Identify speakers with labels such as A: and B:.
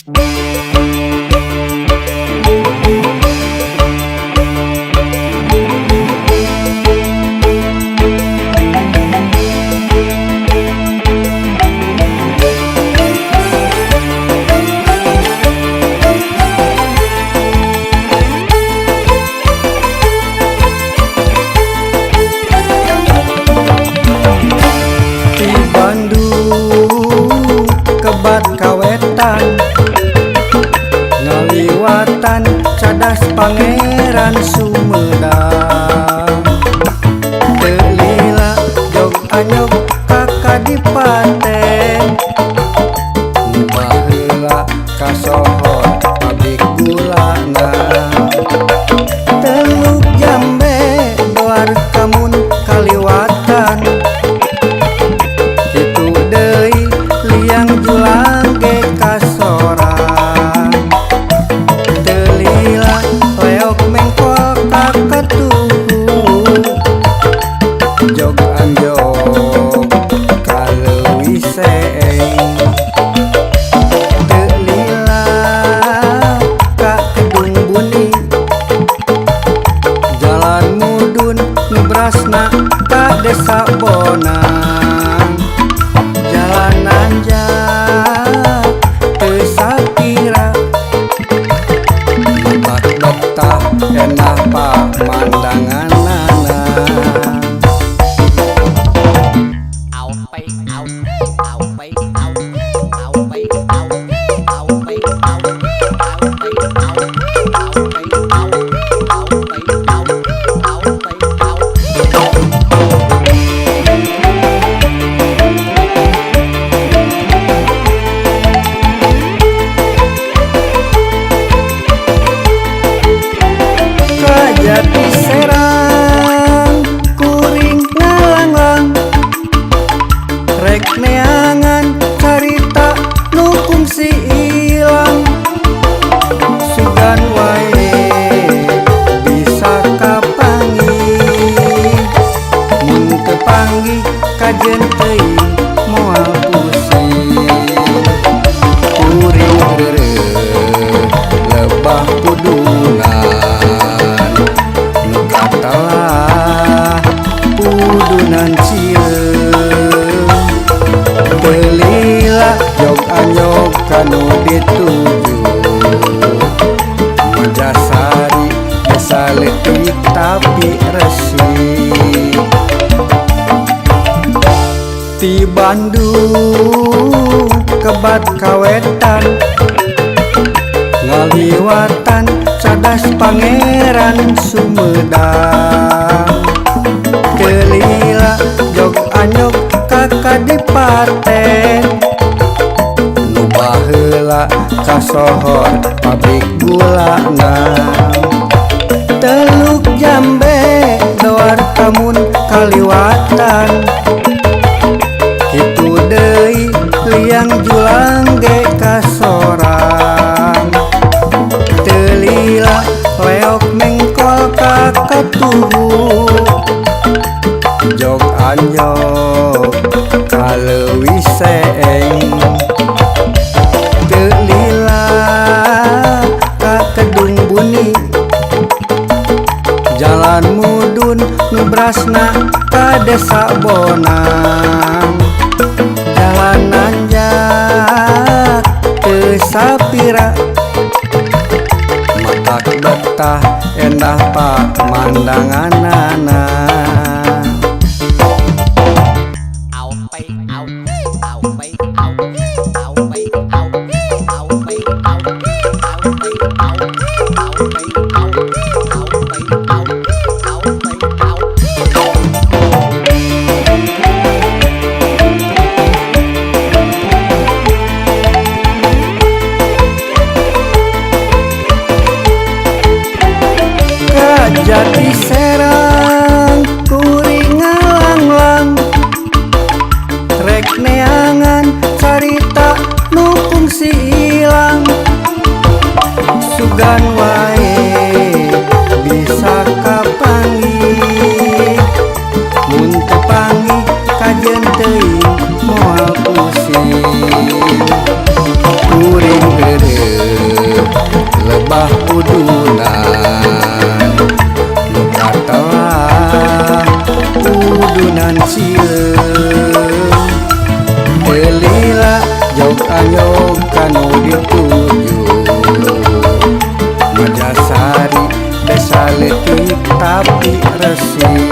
A: Di Bandung kebat kawetan ngaliwatan cadas Pangeran Sumedang teu lila jog anyog ka kadipaten nu baheula kasohor pabrik gulana Teluk Jambe doar kamun kaliwatan kitu deui liang julang ge kasorang teu lila leok mengkol ka katuhu jog anjog ka leuwih seeng teu lila ka Kedung Buni jalan mudun nu brasna ka desa Bonang jalan nanjak teu sakira matak betah endah pamandanganana.
B: เอาไปเอาเอาไปเอาเอาไปเอาเอาไปเอาเอาไปเอาเอาไปเอาเอาไปเอาเอาไปเอา
A: Kajati Serang kuring ngalanglang rek neangan carita nu kungsi ilang sugan wae bisa kapanggih mun teu panggih kajen teuing moal pusing kuring reureuh lebah pudunan nu katelah pudunan cileung teu lila jog anyog kanu dituju Majasari desa leutik tapi resik ti Bandung kebat kawetan ngaliwatan cadas Pangeran Sumedang teu lila jog anyog ka kadipaten nu baheula kasohor pabrik gulana Teluk Jambe doar kamun kaliwatan kitu deui liang julang ge kasorang teu lila leok mengkol ka katuhu jog anyog ka leuwih seeng teu lila ka Kedung Buni jalan mudun nu brasna ka desa Bonang jalan nanjak teu sapira matak betah endah pamandanganana.
B: เอาไปเอาเอาไปเอาเอาไปเอาเอาไปเอาเอาไปเอาเอาไปเอาเอาไปเอาเอาไปเอา
A: Kajati Serang kuring ngalanglang rek neangan carita nu kungsi ilang sugan wae bisa kapanggih mun teu panggih kajen teuing moal pusing kuring reureuh. Ngan sieun. Teu lila jog anyog kanu dituju. Majasari desa leutik tapi resik.